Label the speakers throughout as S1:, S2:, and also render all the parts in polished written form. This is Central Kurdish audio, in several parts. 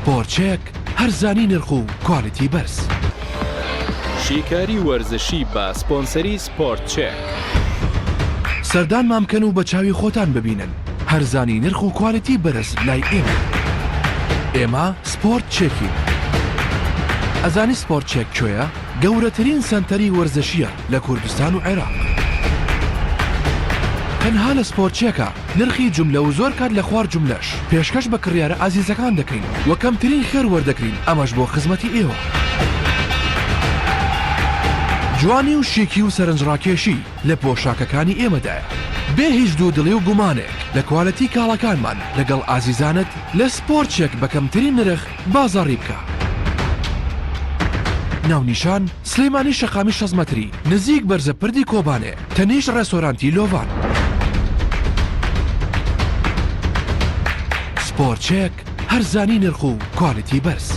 S1: سپۆرت چێک، هەرزانی نرخ و کوالیتی بەرز.
S2: شیکاری وەرزشی بە سپۆنسەری سپۆرت چێک.
S1: سەردانمان بکەن و بە چاوی خۆتان ببینن هەرزانی نرخ و کوالیتی بەرز لای ئێمەیە. ئێمە سپۆرت چێکین. ئەزانی سپۆرت چێک کوێیە؟ گەورەترین سەنتەری وەرزشییە لە کوردستان و عێراق. تەنها لە سپۆرت چێکە. نرخی جوملە و زۆر کات لە خوار جوملەش پێشکەش بە کڕیارە ئازیزەکان دەکەین و کەمترین خێر وەردەگرین ئەمەش بۆ خزمەتی ئێوە. جوانی و شیکی و سەرنجڕاکێشی لە پۆشاکەکانی ئێمەدایە. بێ هیچ دوودڵی و گومانێک لە کوالێتی کاڵاکانمان لەگەڵ ئازیزانت لە سپۆرت چێک بە کەمترین نرخ بازاڕی بکە. ناونیشان، سلێمانی شەقامی 60 مەتری نزیک بەرزە پردی کۆبانێ تەنیشت ڕێستۆرانتی لۆڤان. سپۆرت چێک، هەرزانی نرخ و کوالیتی بەرز.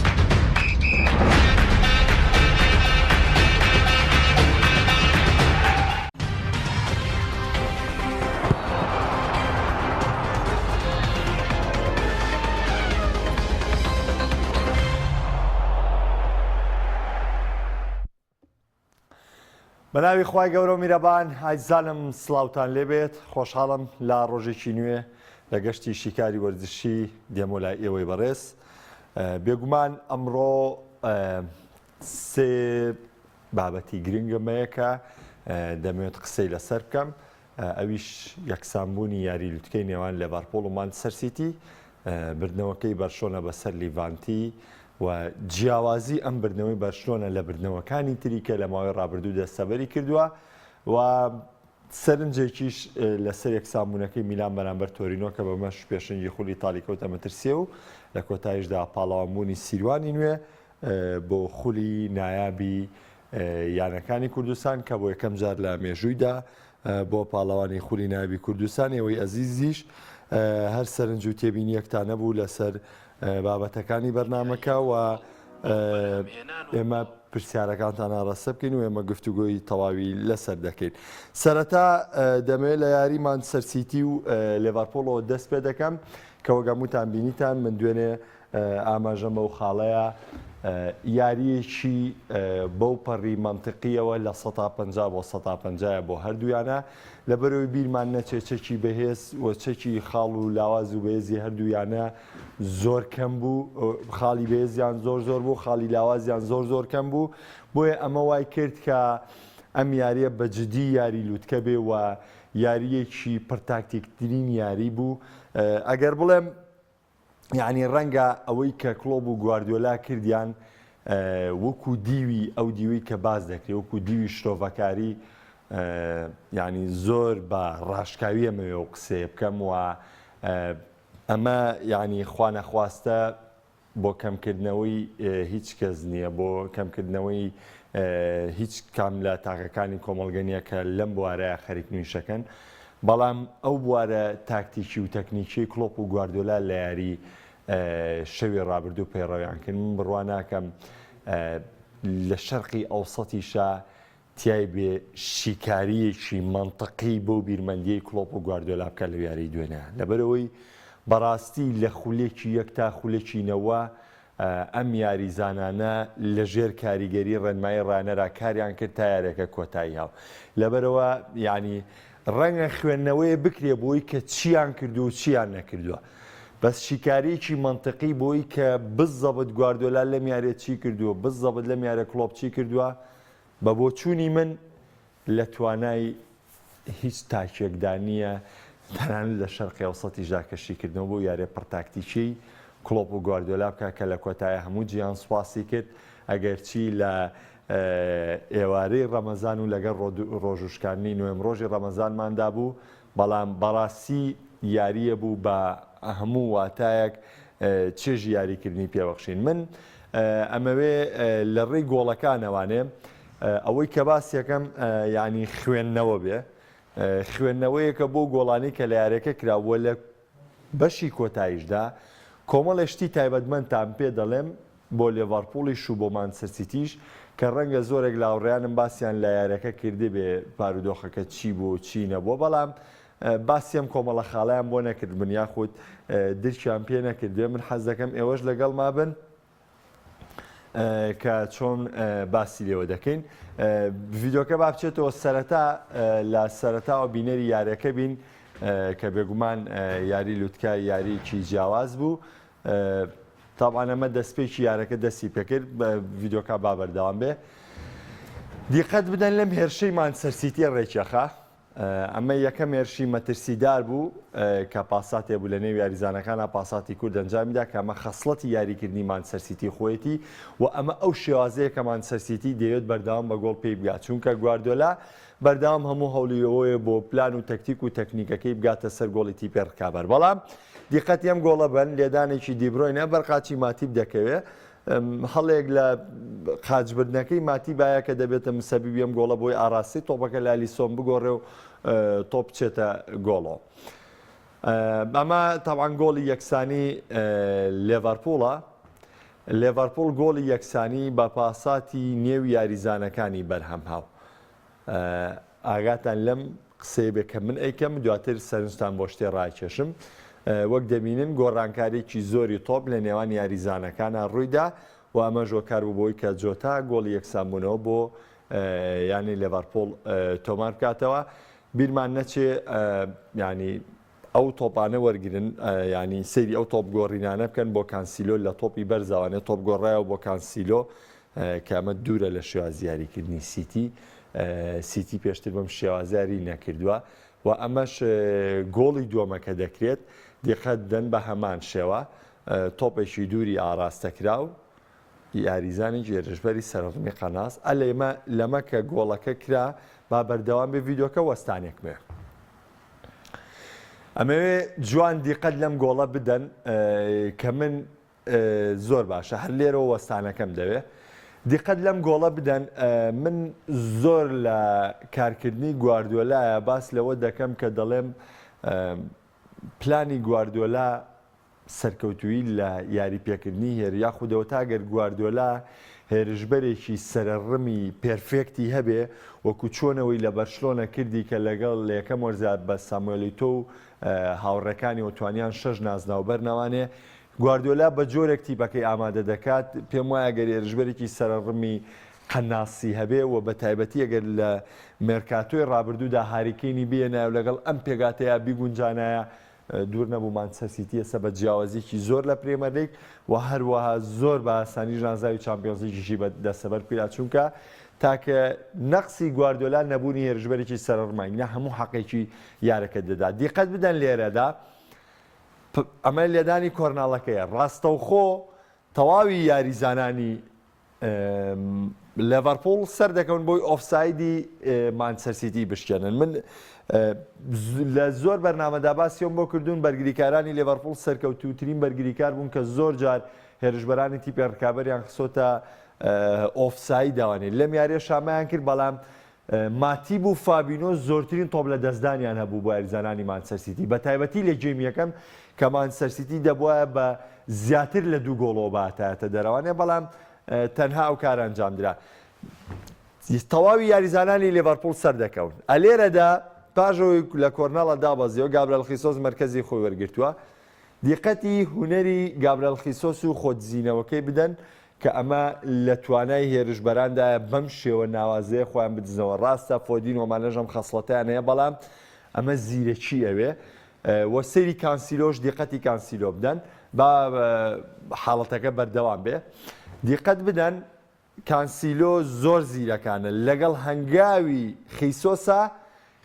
S3: بەناوی خوای گەورە و میرەبان ئایزانم سڵاوتان لێبێت خۆشحاڵم لە ڕۆژێکی نوێ لە گەشتی شیکاری وەرزشی دێمۆ لای ئێوەی بەڕێز بێگومان ئەمڕۆ سێ بابەتی گرنگم هەیە کە دەمەوێت قسەی لەسەر بکەم ئەویش یەکسانبوونی یاری لوتکەی نێوان لێڤەرپوڵ و مانچستەر سیتی، بردنەوەکەی بەرشلۆنە بەسەر لیڤانتی و جیاوازی ئەم بردنەوەی بەرشلۆنە لە بردنەوەکانی تری کە لە ماوەی ڕابردوو دەستەبەری کردووە و سەرنجێکیش لەسەر یەکسانبوونەکەی میلان بەرامبەر تۆرینۆ کە بەمەش پێشەنگی خولی ئیتاڵی کەوتە مەترسییە و لە کۆتاییشدا پاڵەوانبوونی سیروانی نوێ بۆ خولی نایابی یانەکانی کوردستان کە بۆ یەکەم جار لە مێژوویدا بۆ پاڵەوانی خولی نایابی کوردستان ئێوەی ئەزیزیش هەر سەرنج و تێبینیەکتان نەبوو لەسەر بابەتەکانی بەرنمەکە و ئێمە پرسیارەکانتان ئاڕاستە بکەین و ئێمە گفتوگۆی تەواوی لەسەر دەکەین سەرەتا دەمەوێت لە یاری مانچستەر سیتی و لێڤەرپۆڵەوە دەست پێ دەکەم کە وەک هەمووتان بینیتان من دوێنێ ئاماژەم بەو خاڵەیە یارییەکی بەو پەڕی مەنتقییەوە لە 150 بۆ 150 بۆ هەردوویانە لەبەرەوەی بیرمان نەچێت چەکی بەهێز و چەکی خاڵ و لاواز و بەهێزی هەردوویانە زۆر کەم بوو خاڵی بەهێزیان زۆر زۆر بوو خاڵی لاوازیان زۆر زۆر کەم بوو بۆیە ئەمە وای کرد کە ئەم یاریە بە جدی یاری لوتکە بێ و یاریەکی پڕتاکتیکترین یاری بوو ئەگەر بڵێم یعنی ڕەنگە ئەوەی کە کڵۆپ و گواردیۆلا کردیان وەکو دیوی ئەو دیوی کە باس دەکرێت وەکو دیوی شرۆڤەکاری یعنی زۆر بە ڕاشکاوی ئەمەوێ و قسەیە بکەم و ئەمە یعنی خوانەخواستە بۆ کەمکردنەوەی هیچ کەس نییە بۆ کەمکردنەوەی هیچ کام لە تاکەکانی کۆمەڵگە نییە کە لەم بوارەیە خەریک نویشەکەن بەڵام ئەو بوارە تاکتیکی و تەکنیکیەی کڵۆپ و گواردیۆلا لە یاری شەوی ڕابردوو پەیڕەویان کرد من بڕوا ناکەم لە شەرقی ئەوسەتیشا تیای بێ شیکارییەکی مەنتقی بەو بیرمەندیەی کڵۆپ و گواردیۆلا بکات لەو یاریی دوێنێیان لەبەرئەوەی بەڕاستی لە خولێکی یەک تا خولێکی نەوە ئەم یاریزانانە لەژێر کاریگەری ڕێنمایی ڕانەرا کاریان کرد تا یاریەکە کۆتایی هاو لەبەرئەوە یانی ڕەنگە خوێندنەوەیە بکرێ بۆی کە چیان کردووە و چیان نەکردووە بەس شیکاریەکی مەنتقی بۆی کە بزەبت گواردیۆلا لەم یاریە چی کردووە بزەبت لەم یاریە کڵۆپ چی کردووە بە بۆچوونی من لە توانای هیچ تاکێکدا نییە، تەنانەت لە شەرقی ئەوسەتیشدا کە شیکردنەوە بۆ یارییە پڕتاکتیکیەی کڵۆپ و گواردیۆلا بکات کە لە کۆتایی هەموو جیهان سوپاسی کرد، ئەگەرچی لە ئێوارەی ڕەمەزان و لەگەڵ ڕۆژووشکاندنی نۆیەم ڕۆژی ڕەمەزانماندا بوو، بەڵام بەڕاستی یارییە بوو بە هەموو واتایەک چێژی یاریکردنی پێبەخشین. من ئەمەوێ لە ڕێی گۆڵەکانەوانێ ئەوەی کە باس یەکەم یعنی خوێندنەوە بێ خوێندنەوەیەکە بۆ گۆڵانی کە لە یاریەکە کرا و لە بەشی کۆتاییشدا کۆمەڵێ شتی تایبەتمەندتان پێ دەڵێم بۆ لێڤەرپوڵیش و بۆ مانچستەر سیتیش کە ڕەنگە زۆرێک لە هاوڕێیانم باسیان لە یاریەکە کردبێ بارودۆخەکە چی بوو و چی نەبووە بەڵام. باسی ئەم کۆمەڵە خاڵیان بۆ نەکردبن یاخود درکیان پێ نەکردێ من حەز دەکەم ئێوەش لەگەڵما بن کە چۆن باسی لێوە دەکەین ڤیدۆکە با بچێتەوە سەرەتا لە سەرەتاوە بینەری یاریەکە بین کە بێگومان یاری لوتکە یاریکی جیاواز بوو تابان ئەمە دەستپێکی یارەکە دەستی پێکرد ڤیدۆکە با بەردەوام بێ دیقەت بدەن لەم هێرشەی مانچستەر سیتی ڕێکیەخە ئەمە یەکەم هێرشی مەترسیدار بوو کە پاساتێ بوو لە نێو یاریزانەکانا پاساتی کورد ئەنجامیدا کە ئەمە خەسڵەتی یاریکردنی مانچستەر سیتی خۆیەتی و ئەمە ئەو شێوازەیە کە مانچستەر سیتی دەیەوێت بەردەوام بە گۆڵ پێی بگات چونکە گواردیۆلا بەردەوام هەموو هەوڵی ئەوەیە بۆ پلان و تەکتیک و تەکنیکەکەی بگاتە سەر گۆڵی تیپی ڕکابەر بەڵام دیقەتی ئەم گۆڵە بەن لێدانێکی دیبرۆینە بەر قاچی ماتیپ دەکەوێ هەڵەیەک لە قاچبردنەکەی ماتیبایە کە دەبێتە مسەبیبی ئەم گۆڵە بۆی ئاراستەی تۆپەکە لە ئەلیسۆن بگۆڕێ و تۆپ بچێتە گۆڵۆ. ئەمە تاوان گۆڵی یەکسانی لێڤەرپوڵە. لێڤەرپوڵ گۆڵی یەکسانی بە پاساتی نێو یاریزانەکانی بەرهەم هاو. ئاگاتان لەم قسەیە بێ کە من ئەیکەم دواتر سەرنجتان بۆ شتێ ڕاکێشم. وەک دەبینن گۆڕانکاریی زۆری تۆپ لە نێوان یاریزانەکانا ڕوویدا و ئەمەش هۆکار بوو بۆی کە جۆتا گۆڵی یەکسانبوونەوە بۆ یانەی لێڤەرپوڵ تۆمار بکاتەوە. بیرمان نەچێ یانی ئەو تۆپانە وەرگرن یانی سەیری ئەو تۆپ گۆڕینانە بکەن بۆ کانسیلۆ لە تۆپی بەرزەوانێ تۆپ گۆڕایەوە بۆ کانسیلۆ کە ئەمە دوورە لە شێوازی یاریکردنی سیتی سیتی پێشتر بەم شێوازیاری نەکردووە و ئەمەش گۆڵی دووەمە کە دەکرێت دیقەت بدەن بە هەمان شێوە تۆپێکی دووری ئاراستەکراو یاریزانێکی هێرشبەری سەرڕمی قەناس ئەلێمە لەمە کە گۆڵەکە کرا با بەردەوام بێ ڤیدۆکە وەستانێک بێ. ئەمەوێ جوان دیقەت لەم گۆڵە بدەن کە من زۆر باشە هەر لێرەوە وەستانەکەم دەوێ دیقەت لەم گۆڵە بدەن من زۆر لە کارکردنی گواردیۆلایە باس لەوە دەکەم کە دەڵێم پلانی گواردیۆلا سەرکەوتوویی لە یاریپێکردنی هێر یاخود ئەوەتا گەر گواردیۆلا هێرشبەرێکی سەرەڕمی perfect ی هەبێ وەکو چۆن ئەوەی لە بەرشلۆنە کردی کە لەگەڵ لە یەکەم وەرزا بە ساموێل ئیتۆ و هاوڕێکانیەوە توانیان شەش نازناو بەرنەوانێ گواردیۆلا بە جۆرێک تیپەکەی ئامادە دەکات پێم وایە گەر هێرشبەرێکی سەرەڕمی قەناسی هەبێ و بە تایبەتی ئەگەر لە مێرکاتۆی ڕابردوودا هاری کەینی بهێنایە و لەگەڵ ئەم پێکهاتەیا بیگونجانایە دوور نەبوو مانچستەر سیتی ئێستا بە جیاوازییەکی زۆر لە پرێمەرلیگ و هەروەها زۆر بە ئاسانیش نازناوی چامپیۆنزلیگیشی بە دەستەبەر بکرا چونکە تاکە نەقسی گواردیۆلا نەبوونی هێرشبەرێکی سەرەڕمای نە هەموو حەقێکی یارەکە دەدا دیقەت بدەن لێرەدا ئەمە لێدانی کۆرناڵەکەیە ڕاستەوخۆ تەواوی یاریزانانی لێڤەرپوڵ سەردەکەون بۆی ئۆفسایدی مانچستەر سیتی بشکێنن من لە زۆر بەرنامەدا باسیەوەم بۆ کردوون بەرگریکارانی لێڤەرپوڵ سەرکەوتووترین بەرگریکار بوون کە زۆر جار هێرشبەرانی تیپی ڕکابەریان خسۆتە ئۆفسایدەوانێ لەم یاریە شامیان کرد بەڵام ماتیب و فابینۆ زۆرترین تۆپ لە دەستدانیان هەبوو بۆ یاریزانانی مانچستەر سیتی، بەتایبەتی لە گێمی یەکەم کە مانچستەر سیتی دەبوایە بە زیاتر لە دوو گۆڵەوە بهاتایەتە دەرەوانێ، بەڵام تەنها ئەو کارە ئەنجامدرا. تەواوی یاریزانانی لیڤەرپوڵ سەردەکەون. ئەلێرەدا پاش ئەوەی لە کۆرنەڵە دابەزیەوە، گابرێل خیسۆس مەرکەزی خۆی وەرگرتووە. دیقەتی هونەری گابرێل خیسۆس و خۆدزینەوەکەی بدەن کە ئەمە لە توانای هێرشبەراندایە بەم شێوە ناوازەیە خۆیان بدزنەوە، ڕاستە فۆدین و ئەمانەش ئەم خەسڵەتەیان هەیە بەڵام ئەمە زیرەکی ئەوێ و سەیری کانسیلۆش دیقەتی کانسیلۆ بدەن با حاڵەتەکە بەردەوام بێ دیقەت بدەن کانسیلۆ زۆر زیرەکانە لەگەڵ هەنگاوی خیسۆسا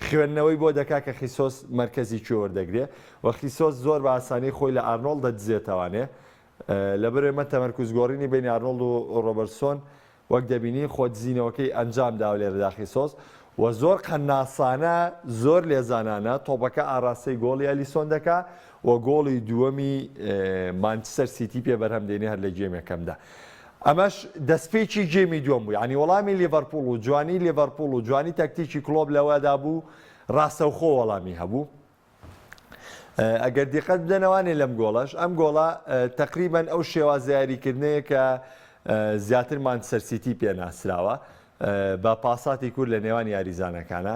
S3: خوێندنەوەی بۆ دەکا کە خیسۆس مەرکەزی کوێ وەردەگرێ و خیسۆس زۆر بە ئاسانی خۆی لە ئارنۆڵد دەدزێتەوانێ لەبەر ئەمە تەمەرکوز گۆڕینی بەینی ئارنۆڵد و ڕۆبەرتسۆن وەک دەبینین خۆدزینەوەکەی ئەنجام داوە لێرەدا خیسۆس و زۆر قەناسانە زۆر لێزانانە تۆپەکە ئاراستەی گۆڵی ئەلیسۆن دەکا و گۆڵی دووەمی مانچستەر سیتی پێ بەرهەم دێنێ هەر لە گێم یەکەمدا. ئەمەش دەستپێکی گێمی دووەم بوو یانی وەڵامی لیڤەرپوڵ و جوانی لیڤەرپوڵ و جوانی تەکتیکی کلۆپ لەوەدا بوو ڕاستەوخۆ وەڵامی هەبوو. ئەگەر دیقەت بدەنەوانێ لەم گۆڵەش ئەم گۆڵە تقریبان ئەو شێوازە یاریکردنەیە کە زیاتر مانچستەر سیتی پێ ناسراوە بە پاساتی کورت لە نێوان یاریزانەکانە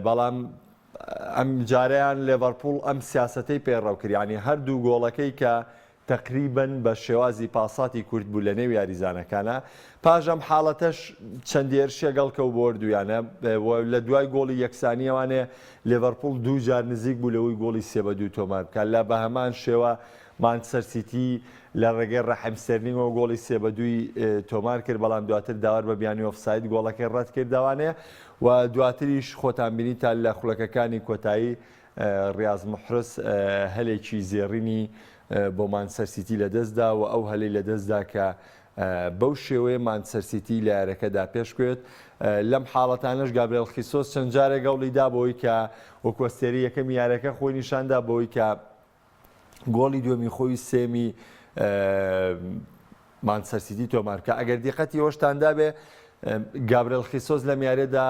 S3: بەڵام. ئەم جارەیان لێڤەرپوڵ ئەم سیاسەتەی پەیڕەو کرد، یانی هەردوو گۆڵەکەی کە تەقریبەن بە شێوازی پاساتی کورت بوو لە نێو یاریزانەکانا، پاش ئەم حاڵەتەش چەند هێرشێک هەڵکەوت بۆ هەردوو یانە و لە دوای گۆڵی یەکسانییەوانێ لێڤەرپوڵ دوو جار نزیک بوو لەوەی گۆڵی سێ بە دوو تۆمار بکات، لە بەهەمان شێوە مانچستەر سیتی لە ڕێگەی ڕەحیم ستێرلینگەوە گۆڵی سێ بە دووی تۆمار کرد، بەڵام دواتر داوەر بە بیانووی ئۆفساید گۆڵەکەی ڕەتکردەوانێ و دواتریش خۆتان بینیتان لە خولەکەکانی کۆتایی ڕیاز محرز هەلێکی زێڕینی بۆ مانچستەر سیتی لەدەستدا و ئەو هەلەی لەدەستدا کە بەو شێوەیە مانچستەر سیتی لە یاریەکەدا پێشکەوێت. لەم حاڵەتانەش گابرێل خیسۆس چەند جارێک هەوڵی دا بۆی کە وەکو ئەستێرەی یەکەمی یاریەکە خۆی نیشاندا بۆی کە گۆڵی دووەمی خۆی سێمی مانچستەر سیتی تۆمار بکە. ئەگەر دیقەتی ئەوەشتان دابێ گابرێل خیسۆس لەم یاریەدا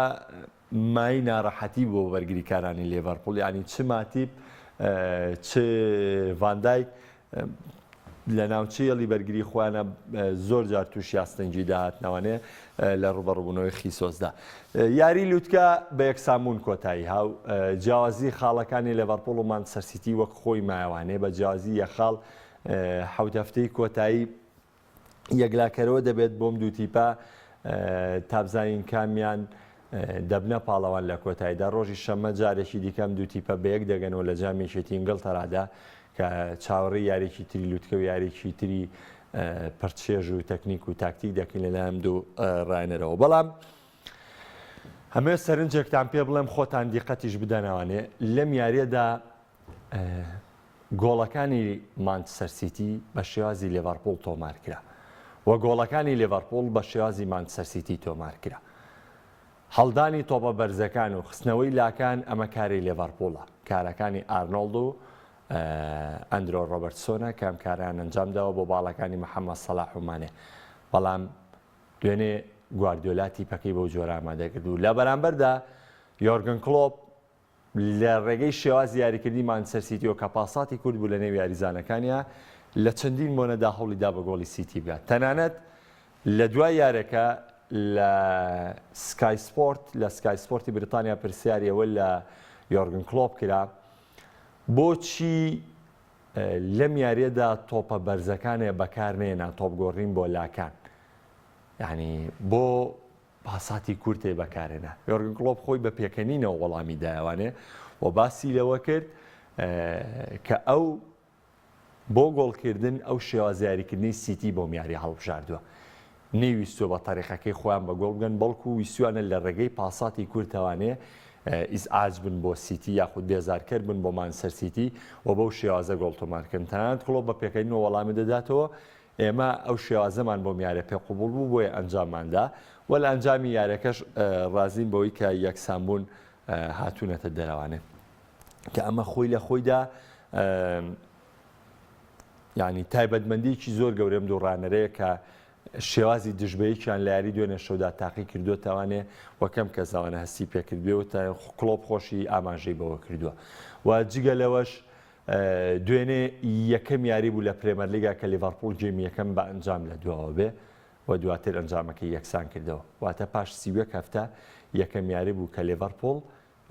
S3: مای ناڕەحەتی بۆ بەرگریکارانی لێڤەرپوڵ یانی چ ماتیپ چ ڤاندایک لە ناوچەی هێڵی بەرگری خۆیانە زۆر جار تووشی ئاستەنگی داهاتنەوانێ لە ڕوبەڕوبوونەوەی خیسۆسدا. یاری لوتکە بە یەکسانبوون کۆتایی هاو جیاوازی خاڵەکانی لێڤەرپوڵ و مانچستەر سیتی وەک خۆی مایەوانێ بە جیاوازی یەک خاڵ حەوت هەفتەی کۆتایی یەکلاکەرەوە دەبێت بۆم دوو تیپە تا بزانین کامیان دەبنە پاڵەوان لە کۆتاییدا ڕۆژی شەممە جارێکی دیکەم دوو تیپە بەیەک دەگەنەوە لە جامی یەکێتی ئینگڵتەرادا کە چاوەڕێی یاریی تری لوتکە و یاریی تری پڕچێژ و تەکنیک و تاکتیک دەکەین لەلایەن دوو ڕاهێنەرەوە بەڵام ئەمەوێت سەرنجێکتان پێ بڵێم خۆتان دیقەتیش بدەنەوانێ لەم یاریەدا گۆڵەکانی مانچستەر سیتی بە شێوازی لێڤەرپوڵ تۆمارکرا و گۆڵەکانی لێڤەرپوڵ بە شێوازی مانچستەر سیتی تۆمارکرا. هەڵدانی تۆپە بەرزەکان و خستنەوەی لاکان ئەمە کاری لێڤەرپوڵە، کارەکانی ئارنۆڵد و ئەندرۆ ڕۆبەرتسۆنە کە ئەم کارەیان ئەنجامداوە بۆ باڵەکانی محەمەد سەڵاح و مانێ، بەڵام دوێنێ گواردیۆلا تیپەکەی بەو جۆرە ئامادەکرد و لە بەرامبەردا یۆرگن کڵۆپ لە ڕێگەی شێوازی یاریکردنی مانچستەر سیتیەوە کە پاساتی کورت بوو لەنێو یاریزانەکانیا، لە چەندین بۆنەدا هەوڵیدا بە گۆڵی سیتی بگات. تەنانەت لە دوای یارەکە لە سکای سپۆرت لە سکای سپۆرتی بریتانیا پرسیاری ئەوە لە یۆرگن کلۆپ کرا بۆچی لەم یاریەدا تۆپە بەرزەکانێ بەکار نێنا تۆپ گۆڕین بۆ لاکان یعنی بۆ پاساتی کورتێ بەکارهێنا. یۆرگن کڵۆپ خۆی بە پێکەنینەوە وەڵامی دایەوانێ و باسی لەوە کرد کە ئەو بۆ گۆڵکردن ئەو شێوازە یاریکردنەی سیتی بۆم یاری هەڵبژاردووە. نەیویستووە بە تەریقەکەی خۆیان بە گۆڵ بگەن، بەڵکو ویستویانە لە ڕێگەی پاساتی کورتەوانێ ئیزعاج بن بۆ سیتی یاخود بێزارکەر بن بۆ مانچستەر سیتی و بەو شێوازە گۆڵ تۆمارکەن. تەنانەت کڵۆپ بە پێکەنینەوە وەڵامی دەداتەوە ئێمە ئەو شێوازەمان بۆم یارە پێ قبوڵ بوو بۆیە ئەنجاممان دا و لە ئەنجامی یارەکەش ڕازین بەوەی کە یەکسان بوون هاتوونەتە دەرەوانێ کە ئەمە خۆی لە خۆیدا یعنی تایبەتمەندیکی زۆر گەورەم دوو ڕانەرەیە کە شێوازی دژبەیەکیان لە یاری دوێنێ شەودا تاقی کردووەتەوانێ و کەم کەس ئەوانە هەستی پێکردوێ و کڵۆپ خۆشی ئاماژەی بەوە کردووە و جگە لەوەش دوێنێ یەکەم یاری بوو لە پرێمەرلیگا کە لیڤەرپوڵ گێمی یەکەم بە ئەنجام لە دواوە بێ و دواتر ئەنجامەکەی یەکسان کردەوە. واتە پاش 31 هەفتە یەکەم یاری بوو کە لیڤەرپوڵ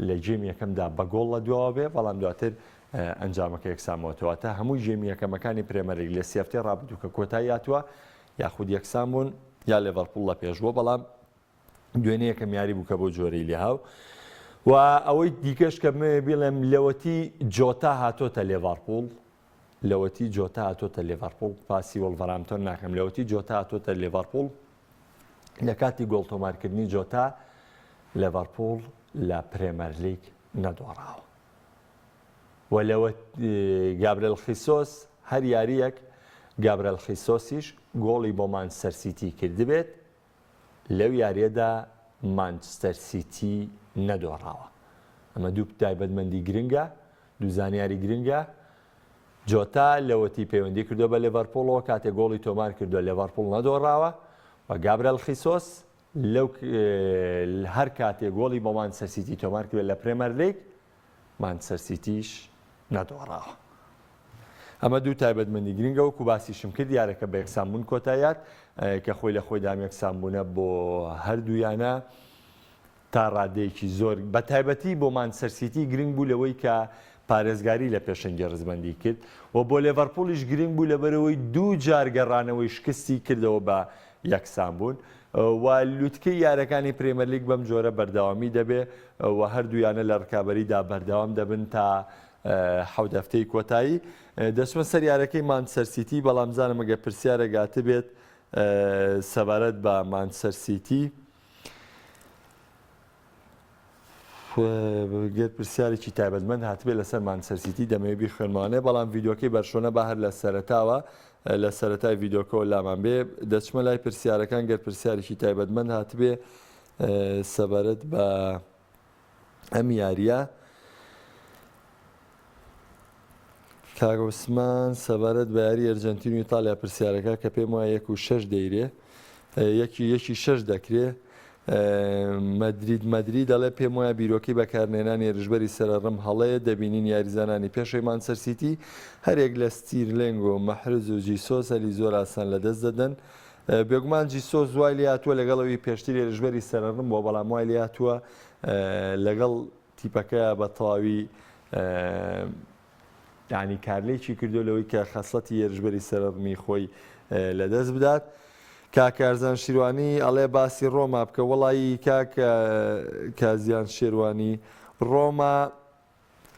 S3: لە گێمی یەکەمدا بە گۆڵ لە دواوە بێ بەڵام دواتر ئەنجامەکە یەکسان بووەتەوە. واتە هەموو گێمی یەکەمەکانی پرێمەرلیگ لە سی هەفتەی ڕابردوو کە کۆتایی هاتووە یاخود یەکسان بوون یا لیڤەرپوڵ لە پێش بووە بەڵام دوێنێ یەکەم یاری بوو کە بۆ جۆرەی لێهاو و ئەوەی دیکەش کە بمەوێ بیڵێم لەوەتی جۆتا هاتۆتە لێڤارپوڵ لەوەتی جۆتا هاتۆتە لێڤارپوڵ پاسی وڵڤەرامتۆن ناکەم لەوەتی جۆتا هاتۆتە لێڤارپوڵ لە کاتی گۆڵ تۆمارکردنی جۆتا لێڤەرپوڵ لە پرێمەرلیگ نەدۆڕاوە و لەوە گابرێل خیسۆس هەر یاریەک گابرێل خیسۆسیش گۆڵی بۆ مانچستەر سیتی کردبێت لەو یارییەدا مانچستەر سیتی نەدۆڕاوە. ئەمە دوو تایبەتمەندی گرنگە، دوو زانیاری گرنگە. جۆتا لەوەتی پەیوەندی کردووە بە لێڤەرپوڵەوە کاتێک گۆڵی تۆمار کردووە لێڤەرپوڵ نەدۆڕاوە و گابرێل خیسۆس لەو هەر کاتێک گۆڵی بۆ مانچستەر سیتی تۆمار کردووە لە پرێمەرلیگ مانچستەر سیتیش نەدۆڕاوە. ئەمە دوو تایبەتمەندی گرنگە وەکو باسیشم کرد یارەکە بە یەکسانبوون کۆتاییات کە خۆی لە خۆیدا ئەم یەکسانبوونە بۆ هەردوو یانە. تا ڕادەیەکی زۆر بە تایبەتی بۆ مانچستەر سیتی گرنگ بوو لەوەی کە پارێزگاری لە پێشەنگی ڕیزبەندی کرد و بۆ لێڤەرپوڵیش گرنگ بوو لەبەرئەوەی دوو جار گەڕانەوەی شکستی کردەوە بە یەکسانبوون و لوتکەی یارەکانی پرێمەرلیگ بەم جۆرە بەردەوامی دەبێ و هەردوو یانە لە ڕکابەریدا بەردەوام دەبن تا حەوت هەفتەی کۆتایی. دەچمە سەر یارەکەی مانچستەر سیتی بەڵام زانم ئەگەر پرسیارێک هاتبێت سەبارەت بە مانچستەر سیتی. گەر پرسیارێکی تایبەتمەند هاتبێت لەسەر مانچستەر سیتی دەمەوێت بیخوێنمەوانێ بەڵام ڤیدیۆکەی بەرشۆنە با هەر لە سەرەتاوە لە سەرەتای ڤیدیۆکەوە لامان بێ دەچمە لای پرسیارەکان گەر پرسیارێکی تایبەتمەند هاتبێ سەبارەت بە ئەم یاریە کاک عوسمان سەبارەت بە یاری ئەرجەنتین و ئیتالیا پرسیارەکە کە پێم وایە یەک و شەش دەیرێ یەکی یەکی شەش دەکرێ مەدرید مەدری دەڵێ پێم وایە بیرۆکەی بەکارنێنانی هێرشبەری سەرەڕم هەڵەیە دەبینین یاریزانانی پێشەوەی مانچستەر سیتی هەرێک لە ستیرلێنگ و مەحرز و جیسۆس هەلی زۆر ئاسان لەدەست دەدەن بێگومان جیسۆس وای لێهاتووە لەگەڵ ئەوی پێشتر هێرشبەری سەرەڕم بووە بەڵام وای لێهاتووە لەگەڵ تیپەکە بە تەواوی یانی کارلێکی کردو لەوەی کە خەسڵەتی هێرشبەری سەرڕمی خۆی لەدەست بدات. کاک کارزان شیروانی ئەڵێ باسی ڕۆما بکە وەڵایی کاک کازیان شێروانی ڕۆما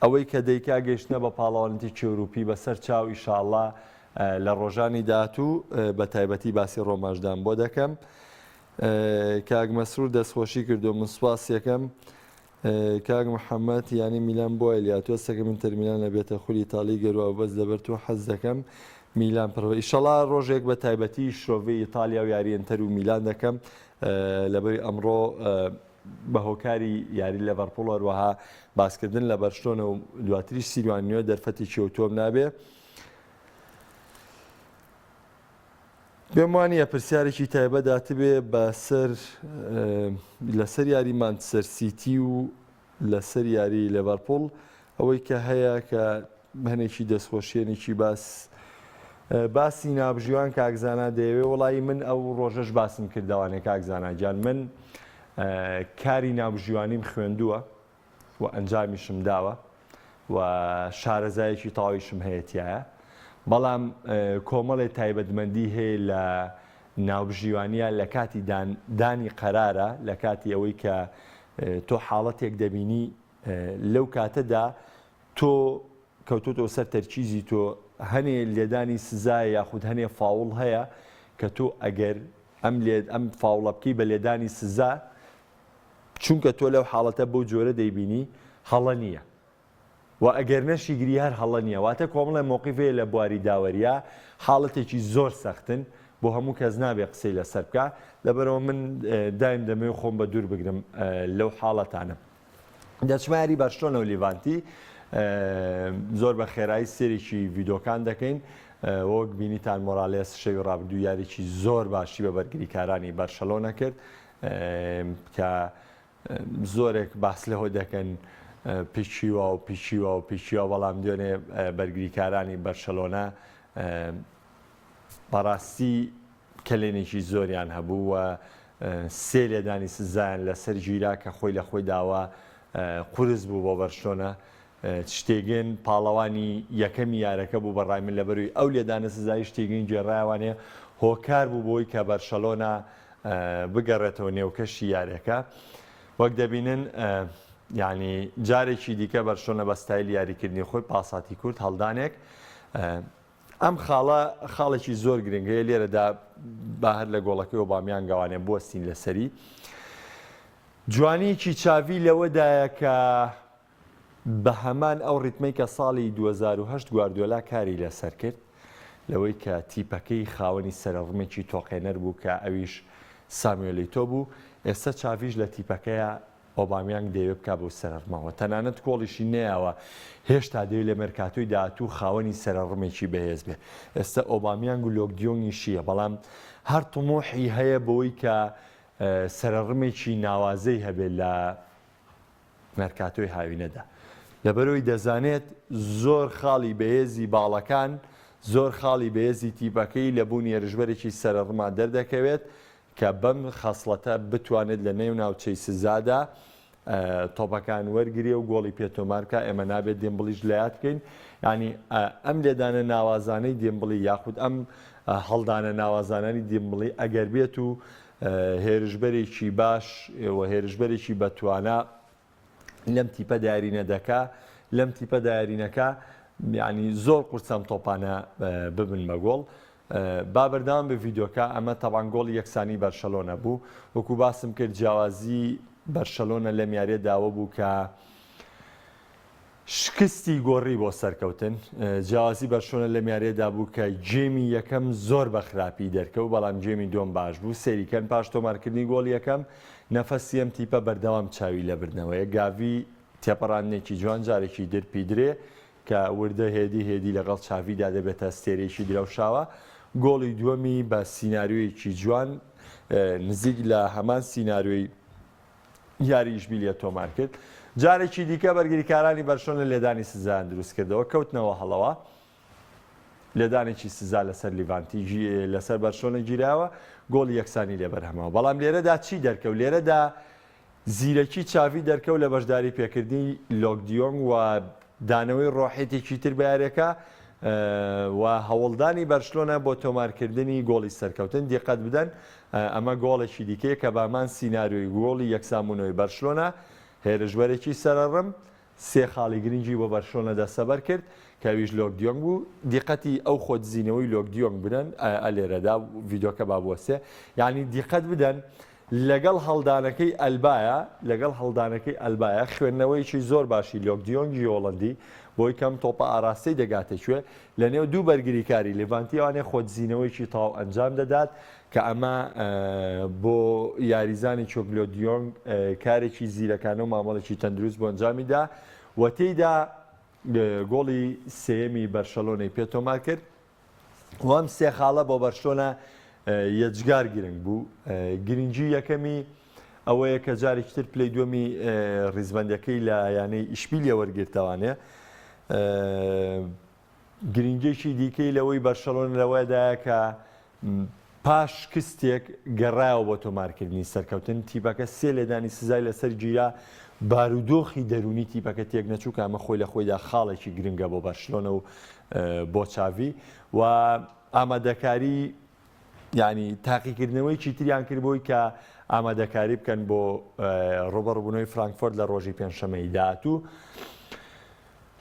S3: ئەوەی کە دەیکا گەیشتنە بە پاڵەوانێتی ئەوروپی بەسەر چاو ئیشاڵا لە ڕۆژانی داهاتوو بە تایبەتی باسی ڕۆماشدان بۆ دەکەم کاک مەسرور دەستخۆشی کردو من سوپاسیەکەم کاک محەممەد یانی میلان بۆ ئەلیاتوە سەکە من تەرمیلان لە بێتە خولی ئیتاڵی گەروا بەس لەبەر تۆ حەز دەکەم میلان پڕ ئیشەڵا ڕۆژێک بە تایبەتی شرۆڤەی ئیتالیا و یاری ئینتەر و میلان دەکەم لەبەری ئەمڕۆ بە هۆکاری یاری لێڤەرپوڵ هەروەها باسکردن لە بەرشلۆنە و دواتریش سیروان نوێ دەرفەتێکی ئەوتۆم نابێ. پێم وانییە پرسیارێکی تایبەت هاتبێ بەسەر لەسەر یاری مانچستەر سیتی و لەسەر یاری لێڤەرپوڵ ئەوەی کە هەیە کە هەنێکی دەستخۆشیەنێکی باس باسی نابژیوان کاک زانا دەیەوێ وڵی من ئەو ڕۆژەش باسم کردوانێ کاک زانا گیان من کاری ناوبژیوانیم خوێندووە و ئەنجامیشم داوە و شارەزایەکی تەواویشم هەیە تایە بەڵام کۆمەڵێ تایبەتمەندی هەیە لە ناوبژیوانە لە کاتی دانی قەرارە لە کاتی ئەوەی کە تۆ حاڵەتێک دەبینی لەو کاتەدا تۆ کەوتۆتەوە سەر تەرکیزی تۆ هەنێ لێدانی سزایە یاخود هەنێ فاوڵ هەیە کە تۆ ئەگەر ئەم لێ ئەم فاوڵە بکەی بە لێدانی سزا چونکە تۆ لەو حاڵەتە بەو جۆرە دەیبینی هەڵە نییە و ئەگەر نەشیگری هەر هەڵە نییە واتە کۆمەڵێ مەوقیف هەیە لە بواری داوەرییا حاڵەتێکی زۆر سەختن بۆ هەموو کەس نابێ قسەی لەسەر بکا لەبەرئەوە من دایم دەمەوێ خۆم بە دوور بگرم لەو حاڵەتانە. دەچمە یاری بەرشلۆنە و لیڤانتی زۆر بە خێرایی سێرێکی ڤیدۆکان دەکەین وەک بینیتان مۆرالێس شەوی ڕابردوو یاریی زۆر باشی بە بەرگریکارانی بەرشەلۆنە کرد کە زۆرێک باس لەوە دەکەن پیچیوا و پیچیوا و پیچیوا بەڵام دوێنێ بەرگریکارانی بەرشەلۆنە بەڕاستی کەلێنێکی زۆریان هەبوو و سێ لێدانی سزایان لەسەر گیرا کە خۆی لە خۆی داوە قورس بوو بۆ بەرشلۆنە. شتێگن پاڵەوانی یەکەمی یارەکە بوو بە ڕای من لەبەروی ئەو لێدانە سزای شتێگن گێڕایەوانێ هۆکار بوو بۆی کە بەرشەلۆنە بگەڕێتەوە نێوکەشی یارەکە. وەک دەبینن یعنی جارێکی دیکە بەرشلۆنە بە ستایلی یاریکردنی خۆی پاساتی کورت هەڵدانێک ئەم خاڵە خاڵێکی زۆر گرنگەیە لێرەدا با هەر لە گۆڵەکەی ئۆبامیانگ گەوانێ بوەستین لەسەری. جوانیەکی چاڤی لەوەدایە کە بە هەمان ئەو ڕیتمەی کە ساڵی 2008 گواردیۆلا کاری لەسەر کرد لەوەی کە تیپەکەی خاوەنی سەرەڕمێکی تۆقێنەر بوو کە ئەویش ساموێل ئیتۆ بوو ئێستا چاڤیش لە تیپەکەیە ئۆبامیانگ دەیەوێت بکا بەو سەرەڕمەوە، تەنانەت کۆڵیشی نەیاوە، هێشتا دەیەوێت لە مێرکاتۆی داهاتوو خاوەنی سەرەڕمێکی بەهێز بێت. ئێستا ئۆبامیانگ و لۆک دیۆنگیشیە، بەڵام هەر تموحی هەیە بەوەی کە سەرەڕمێکی ناوازەی هەبێت لە مێرکاتۆی هاوینەدا. لەبەرئەوەی دەزانێت زۆر خاڵی بەهێزی باڵەکان، زۆر خاڵی بەهێزی تیپەکەی لە بوونی هێرشبەرێکی سەرەڕما دەردەکەوێت. کە بەم خەسڵەتە بتوانێت لە نێو ناوچەی سزادا تۆپەکان وەرگرێ و گۆڵی پێ تۆمار بکا، ئێمە نابێت دێمبڵیش لەیاد بکەین، یانی ئەم لێدانە ناوازانەی دێمبڵی یاخود ئەم هەڵدانە ناوازانانی دێمبڵی ئەگەر بێت و هێرشبەرێکی باش و هێرشبەرێکی بەتوانا لەم تیپە دارینە دەکا لەم تیپە دارینەکە یعنی زۆر قورسەم تۆپانە ببن بە گۆڵ با بەردەوام بێ ڤیدیۆکە ئەمە تەبعەن گۆڵی یەکسانی بەرشەلۆنە بوو وەکو باسم کرد جیاوازی بەرشەلۆنە لەم یاریە داوە بوو کە شکستی گۆڕی بۆ سەرکەوتن جیاوازی بەرشۆنە لەم یاریەدا بوو کە game ی یەکەم زۆر بە خراپی دەرکەوت بەڵام game ی دووەم باش بوو سەیریکەن پاش تۆمارکردنی گۆڵ یەکەم نەفەسی ئەم تیپە بەردەوام چاوی لە بردنەوەیە گاڤی تێپەڕاندنێکی جوان جارێکی در پیدرێ کە وردە هێدی هێدی لەگەڵ چاڤیدا دەبێتە ئەستێرەیەکی درەوشاوە، گۆڵی دووەمی بە سیناریۆیەکی جوان نزیک لە هەمان سیناریۆی یاری ئیشبیلیە تۆمارکرد. جارێکی دیکە بەرگریکارانی بەرشلۆنە لێدانی سزایان دروستکردەوە، کەوتنەوە هەڵەوە، لێدانێکی سزا لەسەر لیڤانتی لەسەر بەرشلۆنە گیراوە، گۆڵی یەکسانی لێ بەرهەمەوە. بەڵام لێرەدا چی دەرکەوت؟ لێرەدا زیرەکی چاڤی دەرکەوت لە بەشداری پێکردنی لۆک دیۆنگ و دانەوەی ڕۆحیەتێکی تر بە یاریەکە و هەوڵدانی بەرشلۆنە بۆ تۆمارکردنی گۆڵی سەرکەوتن، دیقەت بدەن ئەمە گۆڵێکی دیکەیە کە بەهەمان سیناریۆی گۆڵی یەکسانبوونەوەی بەرشلۆنە هێرشبەرێکی سەرەڕم سێ خاڵی گرنگی بۆ بەرشلۆنە دەستەبەر کرد کە ئەویش لۆک دیۆنگ بوو، دیقەتی ئەو خۆدزینەوەی لۆک دیۆنگ بدەن ئەلێرەدا ڤیدۆکە با بوەستێ یانی دیقەت بدەن لەگەڵ هەڵدانەکەی ئەلبایە لەگەڵ هەڵدانەکەی ئەلبایە خوێندنەوەیەکی زۆر باشی لۆک دیۆنگی هۆڵەندی بۆی کەم تۆپە ئاراستەی دەگاتە کوێ لە نێو دوو بەرگریکاری لێڤانتی ئەوانێ خۆدزینەوەیەکی تەواو ئەنجام دەدات کە ئەمە بۆ یاریزانی چۆک لۆ دیۆنگ کارێکی زیرەکانە و مامەڵێکی تەندروست بۆ ئەنجامی دا و تێیدا گۆڵی سێیەمی بەرشەلۆنەی پێ تۆمار کرد و ئەم سێ خاڵە بۆ بەرشلۆنە یەجگار گرنگ بوو. گرنگی یەکەمی ئەوەیە کە جارێکی تر پلەی دووەمی ڕیزبەندەکەی لە یانەی ئیشبیلیە وەرگرتەوانێ. گرنگێکی دیکەی لەوەی بەرشەلۆنە لەوەدایە کە پاش شکستێک گەڕایەوە بۆ تۆمارکردنی سەرکەوتن، تیپەکە سێ لێدانی سزای لەسەر گیرا، بارودۆخی دەروونی تیپەکە تێکنەچوو کە ئەمە خۆی لە خۆیدا خاڵێکی گرنگە بۆ بەرشلۆنە و بۆ چاڤی و ئامادەکاری یانی تاقیکردنەوەیکی تریان کرد بۆی کە ئامادەکاری بکەن بۆ ڕوبەڕبوونەوەی فرانکفۆرت لە ڕۆژی پێنجشەممەی داهاتوو.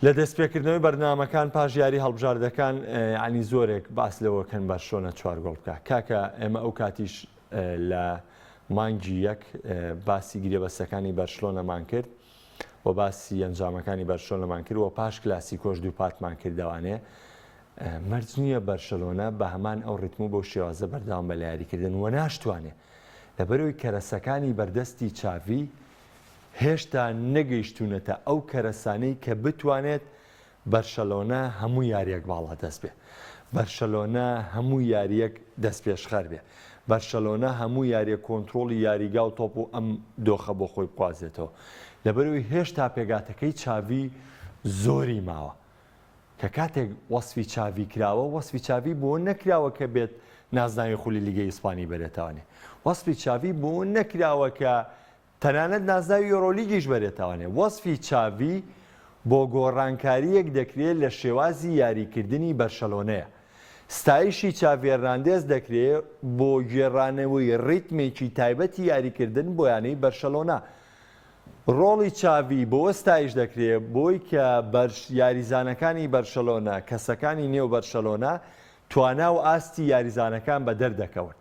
S3: لە دەستپێکردنەوەی بەرنامەکان پاش یاری هەڵبژاردەکان یانی زۆرێک باس لەوە کەن بەرشلۆنە چوار گۆڵ بکە کاکە ئێمە ئەو کاتیش لە مانگی یەک باسی گرێبەستەکانی بەرشلۆنەمان کرد و باسی ئەنجامەکانی بەرشلۆنەمان کرد و پاش کلاسیکۆش دووپاتمان کردەوانێ مەرج نییە بەرشلۆنە بە هەمان ئەو ڕیتم و بەو شێوازە بەردەوام بە لە یاریکردن و ناشتوانێ لەبەرەوەی کەرەسەکانی بەردەستی چاڤی هێشتا نەگەیشتوونەتە ئەو کەرەسانەی کە بتوانێت بەرشەلۆنە هەموو یارییەک باڵادەست بێ، بەرشەلۆنە هەموو یارییەک دەستپێشخەر بێ، بەرشەلۆنە هەموو یارییەک کۆنترۆڵی یاریگا و تۆپ و ئەم دۆخە بۆ خۆی بقوازێتەوە. لەبەرئەوەی هێشتا پێکهاتەکەی چاڤی زۆری ماوە. کە کاتێک وەسفی چاڤی کراوە، وەسفی چاڤی بۆ نەکراوە کە بێت نازناوی خولی لیگەی ئیسپانی بەرێتەوانێ. وەسفی چاڤی بۆ نەکراوە کە تەنانەت نازناوی یۆرۆلیگیش بەرێتەوانێ. وەسفی چاڤی بۆ گۆڕانکارییەک دەکرێ لە شێوازی یاریکردنی بەرشەلۆنەیە. ستایشی چاڤی هێرناندێز دەکرێ بۆ گێڕانەوەی ریتمێکی تایبەتی یاریکردن بۆ یانەی بەرشەلۆنە. رۆڵی چاڤی بەوە ستایش دەکرێ بۆی کە یاریزانەکانی بەرشەلۆنە، کەسەکانی نێو بەرشەلۆنە توانا و ئاستی یاریزانەکان بەدەر دەکەون.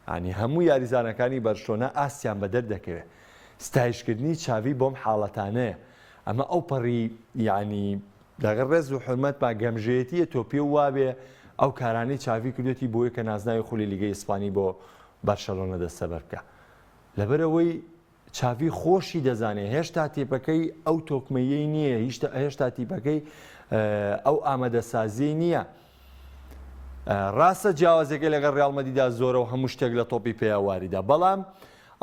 S3: یانی هەموو یاریزانەکانی بەرشلۆنە ئاستیان بەدەر دەکەوێت. ستایشکردنی چاڤی بۆم حاڵەتانەیە. ئەمە ئەوپەڕی یانی لەگەڵ ڕێز و حورمەتما گەمژەیەتییە تۆ پێو وابێ ئەو کارانەی چاڤی کردوێتی بۆیە کە نازناوی خولی لیگەی ئیسپانی بۆ بەرشەلۆنە دەستەبەر بکا. لەبەرئەوەی چاڤی خۆشی دەزانێ هێشتا تیپەکەی ئەو تۆکمەییەی نییە، هێشتا تیپەکەی ئەو ئامادەسازیەی نییە. ڕاستە جیاوازیەکەی لەگەڵ ڕیاڵ مەدریدا زۆرە و هەموو شتێک لە تۆپی پێیا واریدا، بەڵام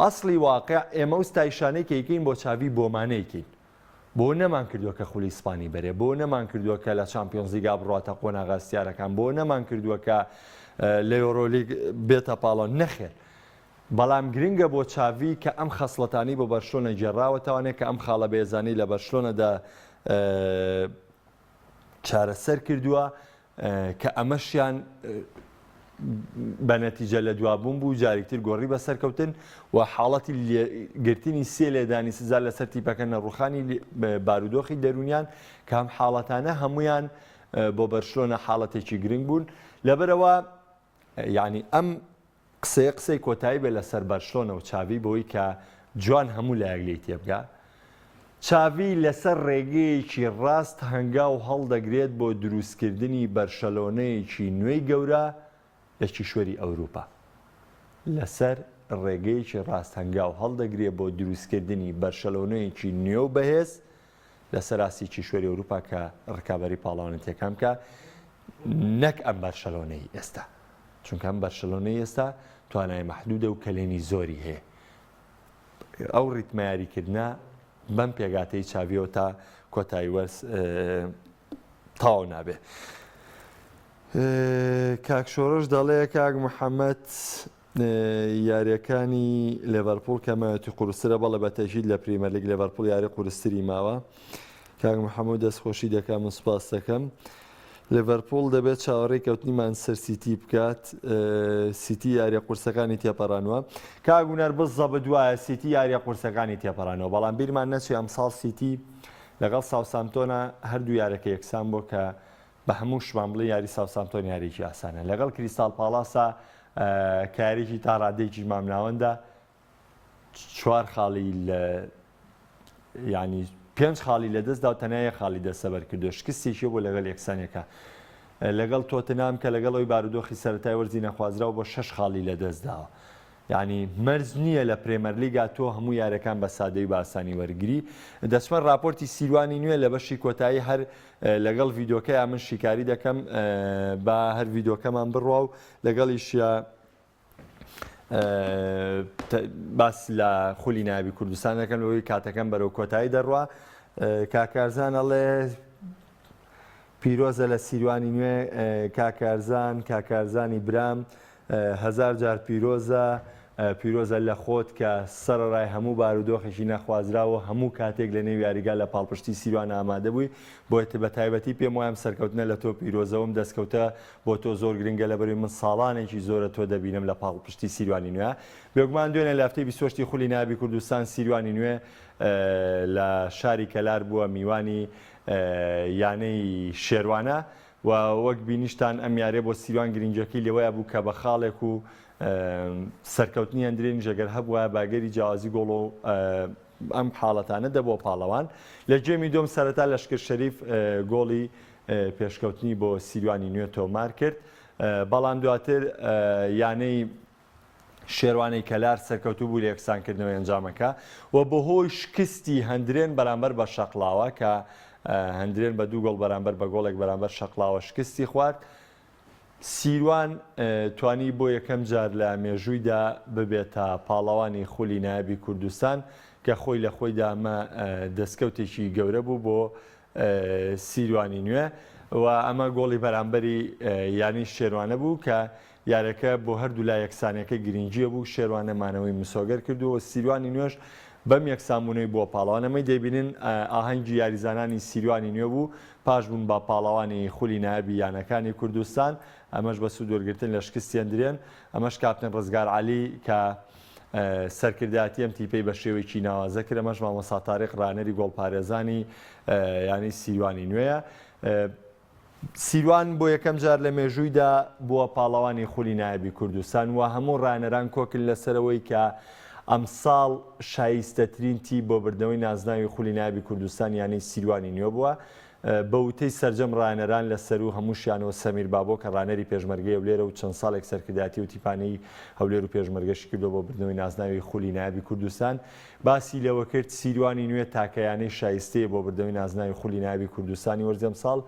S3: ئەسڵی واقع ئێمە ئەو ستایشانەی کە ئەیکەین بۆ چاڤی بۆمانەیکەین. بۆ نەمان کردووە کە خولی ئیسپانی بەرێ، بۆ نەمان کردووە کە لە چامپیۆنزلیگا بڕواتە قۆناغە هەستیارەکان، بۆ نەمان کردووە کە لە یۆرۆلیگ بێتە پاڵەوان، نەخێر. بەڵام گرنگە بۆ چاڤی کە ئەم خەسڵەتانەی بۆ بەرشلۆنە گێڕاوەتەوانێ کە ئەم خاڵە بەهێزانەی لە بەرشلۆنەدا چارەسەر کردووە کە ئەمەشیان بە نەتیجە لە دوابوون بوو جارێکتر گۆڕی بە سەرکەوتن و حاڵەتی گرتنی سێ لێدانی سزا لەسەر تیپەکە نەڕوخانی بارودۆخی دەرونیان کە هەم حاڵەتانە هەمویان بۆ بەرشلۆنە حاڵەتێکی گرنگ بوون لەبەرەوە یانی ئەم قسەیە قسەی کۆتایی بێ لەسەر بەرشلۆنە و چاڤی بەوەی کە جوان هەموو لایەک لێی تێبگا. چاڤی لەسەر ڕێگەیەکی ڕاست هەنگاو هەڵدەگرێت بۆ دروستکردنی بەرشەلۆنەیەکی نوێی گەورە لە کیشوەری ئەوروپا. لەسەر ڕێگەیەکی ڕاست هەنگاو هەڵدەگرێ بۆ دروستکردنی بەرشەلۆنەیەکی نوێ و بەهێز لەسەر ئاستی کیشوەری ئەوروپا کە ڕکابەری پاڵەوانێتیەکان بکا نەک ئەم بەرشەلۆنەی ئێستا چونکە ئەم بەرشەلۆنەی ئێستا توانای مەحدودە و کەلێنی زۆری هەیە ئەو ڕیتمە یاریکردە بەم پێگاتەی چاویەوە تا کۆتایی وەرز تەواو نابێ. کاک شۆڕش دەڵێ کاک محەممەد یاریەکانی لێڤەرپوڵ کە ماوێتی قورسترە بەڵێ بە تەکید لە پریمەرلیگ لێڤەرپوڵ یاری قورستری ماوە کاک محەممەد دەستخۆشی دەکەم و سپاس دەکەم لێڤەرپوڵ دەبێت چاوەڕێی کەوتنی مانچستەر سیتی بکات سیتی یاریە قورسەکانی تێپەڕانوە کاک هونەر بزەبت وایە سیتی یاریە قورسەکانی تێپەڕانەوە بەڵام بیرمان نەچێ ئەمساڵ سیتی لەگەڵ ساوسامتۆنە هەردوو یارەکە یەکسان بۆ کە بە هەمووشمان بڵێ یاری ساوسامتۆن یاریی ئاسانە لەگەڵ کریستاڵ پاڵاسا کە یاریی تا ڕادەیەکیش مامناوەندە چوار خاڵی لە ینی پێنج خاڵی لەدەستدا و تەنیا یەک خاڵی دەستەبەر کردو شکستێکی بۆ لەگەڵ یەکسانەکە لەگەڵ تۆتنام کە لەگەڵ ئەوی بارودۆخی سەرەتای وەرزی نەخوازراو بۆ شەش خاڵی لەدەستداوە یانی مەرج نییە لە پرێمەرلیگا تۆ هەموو یاریەکان بە سادەی و بە ئاسانی وەرگری. دەچمە راپۆرتی سیروانی نوێ لە بەشی کۆتایی هەر لەگەڵ ڤیدۆکەیا من شیکاری دەکەم با هەر ڤیدۆکەمان بڕوا و لەگەڵیشیا باس لە خولی نایابی کوردستان دەکەم لەوەی کاتەکەم بەرەو کۆتایی دەڕوا کاک کارزان ئەڵێ پیرۆزە لە سیروانی نوێ کاک کارزان کاک کارزانی برام هەزار جار پیرۆزە پیرۆزە لە خۆت کە سەرەڕای هەموو بارودۆخێکی نەخوازراو و هەموو کاتێک لە نێو یاریگا لە پاڵپشتی سیروان ئامادە بووی بۆیە بە تایبەتی پێم وایە ئەم سەرکەوتنە لە تۆ پیرۆزە و ئەم دەستکەوتە بۆ تۆ زۆر گرنگە لەبەروی من ساڵانێکی زۆرە تۆ دەبینم لە پاڵپشتی سیروانی نوێ بێگومان دوێنێ لە هەفتەی 28 خولی نایابی کوردستان سیروانی نوێ لە شاری کەلار بووە میوانی یانەی شێروانە و وەک بینیشتان ئەم یاریە بۆ سیروان گرنگیەکەی لەوەیا بوو کە بە خاڵێک و سەرکەوتنی ئەندرێنیش ئەگەر هەبوایە باگەری جیاوازی گۆڵ و ئەم حاڵەتانە دەبووە پاڵەوان. لە گێمی دووەم سەرەتا لەشکر شەریف گۆڵی پێشکەوتنی بۆ سیروانی نوێ تۆمار کرد بەڵام دواتر یانەی شێروانەی کەلار سەرکەوتوو بوو لە یەکسانکردنەوەی ئەنجامەکە و بەهۆی شکستی هەندرێن بەرامبەر بە شەقڵاوە کە هەندرێن بە دوو گۆڵ بەرامبەر بە گۆڵێک بەرامبەر شەقڵاوە شکستی خوارد سیروان توانی بۆ یەکەم جار لە مێژوویدا ببێتە پاڵەوانی خولی نایابی کوردستان کە خۆی لە خۆیدا ئەمە دەستکەوتێکی گەورە بوو بۆ سیروانی نوێ و ئەمە گۆڵی بەرامبەری یانەی شێروانە بوو کە یاریەکە بۆ هەردوولا یەکسانیەکە گرنگیە بوو، شێروانە مانەوەی مسۆگەر کرد و سیروانی نوێش بەم یەکسانبوونەی بووە پاڵەوان، ئەمەی دەیبینن ئاهەنگی یاریزانانی سیروانی نوێ بوو پاش بوون بە پاڵەوانی خولی نایابی یانەکانی کوردستان، ئەمەش بە سوودوەرگرتن لە شکستی ئەندرێن، ئەمەش کاپتن ڕزگار عەلی کە سەرکردایەتی ئەم تیپەی بە شێوەیەکی ناوازە کرد، ئەمەش مامۆستا تاریق ڕانەری گۆڵپارێزانی یانەی سیروانی نوێیە. سیروان بۆ یەکەم جار لە مێژوویدا بووە پاڵەوانی خولی نایابی کوردستان و هەموو ڕانەران کۆکن لەسەرەوەی کە ئەمساڵ شایستەترین تیپ بۆ بردنەوەی نازناوی خولی نایابی کوردستان یانەی سیروانی نوێ بووە. بە وتەی سەرجەم ڕانەران لە سەروو هەمووشیانەوە سەمیر بابۆ کە ڕانەری پێشمەرگەی هەولێرە و چەند ساڵێک سەرکردایەتی ئەو تیپانەی هەولێر و پێشمەرگەشی کردووە بۆ بردنەوەی نازناوی خولی نایابی کوردستان باسی لەوەکرد، سیروانی نوێ تاکە یانەی شایستەیە بۆ بردنەوەی نازناوی خولی نایابی کوردستانی وەرزی ئەمساڵ،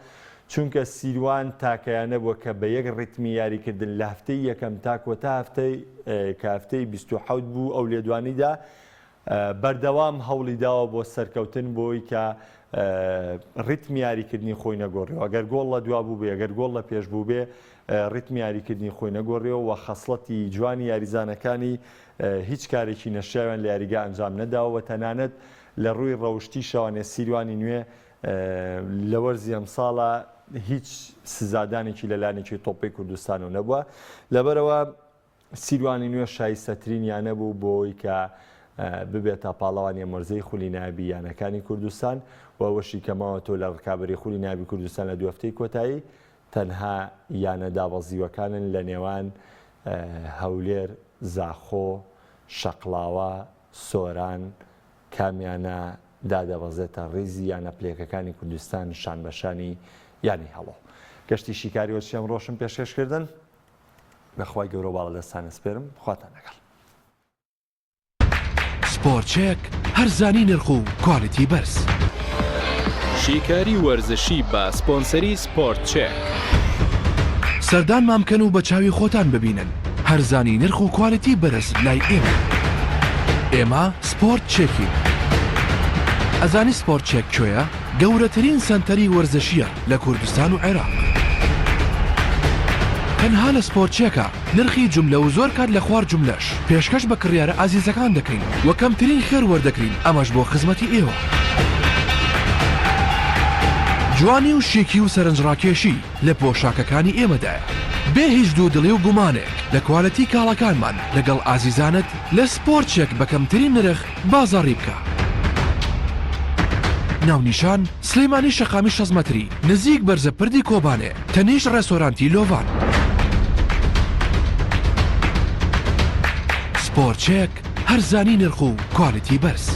S3: چونکە سیروان تاکە یانە بووە کە بە یەک ڕیتمی یاریکردن لە هەفتەی یەکەم تا کۆتا هەفتەی کە هەفتەی 27 بوو ئەو لێدوانی دا، بەردەوام هەوڵی داوە بۆ سەرکەوتن بۆی کە ڕیتمی یاریکردنی خۆی نەگۆڕیەوە ئەگەر گۆڵ لە دوا بووبێ ئەگەر گۆڵ لە پێش بووبێ ڕیتمی یاریکردنی خۆی نەگۆڕیەوە و خەسڵەتی جوانی یاریزانەکانی هیچ کارێکی نەشیاویان لە یاریگا ئەنجام نەداوە و تەنانەت لە ڕووی ڕەوشتیشەوە سیروانی نوێ لە وەرزی ئەمساڵا هیچ سزادانێکی لە لایەنێکی تۆپی کوردستانەوە نەبووە لەبەرەوە سیروانی نوێ شایستەترین یانە بوو بۆ ئەوەی کە ببێتە پاڵەوانی ئەم وەرزەی خولی نایابی یانەکانی کوردستان و ئەوەشی کە ماوەتەوە لە ڕکابەری خولی نایابی کوردستان لە دوو هەفتەی کۆتایی تەنها یانە دابەزیوەکانن لە نێوان هەولێر، زاخۆ، شەقڵاوە، سۆران، کامیانە دادەبەزێتە ڕیزی یانە پلەیەکەکانی کوردستان شانبەشانی یانەی هەڵۆ. گەشتی شیکاری وەرزشی ئەمڕۆشم پێشکەش کردن. بە خوای گەورە و باڵادەستان ئەسپێرم. خواتان لەگەڵ.
S1: سپۆرت چێک، هەرزانی نرخ و quality بەرز.
S2: شیکاری وەرزشی بە سپۆنسەری سپۆرت چێک.
S1: سەردانمان بکەن و بە چاوی خۆتان ببینن هەرزانی نرخ و quality بەرز لای ئێمە. ئێمە سپۆرت چێکین. ئەزانی سپۆرت چێک کوێیە؟ گەورەترین سەنتەری وەرزشییە لە کوردستان و عێراق. تەنها لە سپۆرت چێکە نرخی جوملە و زۆر کات لە خوار جوملەش پێشکەش بە کڕیارە ئازیزەکان دەکەین و کەمترین خێر وەردەگرین ئەمەش بۆ خزمەتی ئێوە. جوانی و شیکی و سەرنجڕاکێشی لە پۆشاکەکانی ئێمەدایە. بێ هیچ دوودڵی و گومانێک لە quality کاڵاکانمان لەگەڵ ئازیزانت لە سپۆرت چێک بە کەمترین نرخ بازاڕی بکە. ناونیشان، سلێمانی شەقامی 60 مەتری نزیک بەرزە پردی کۆبانێ تەنیشت ڕێستۆرانتی لۆڤان. سپۆرت چێک، هەرزانی نرخ و quality بەرز.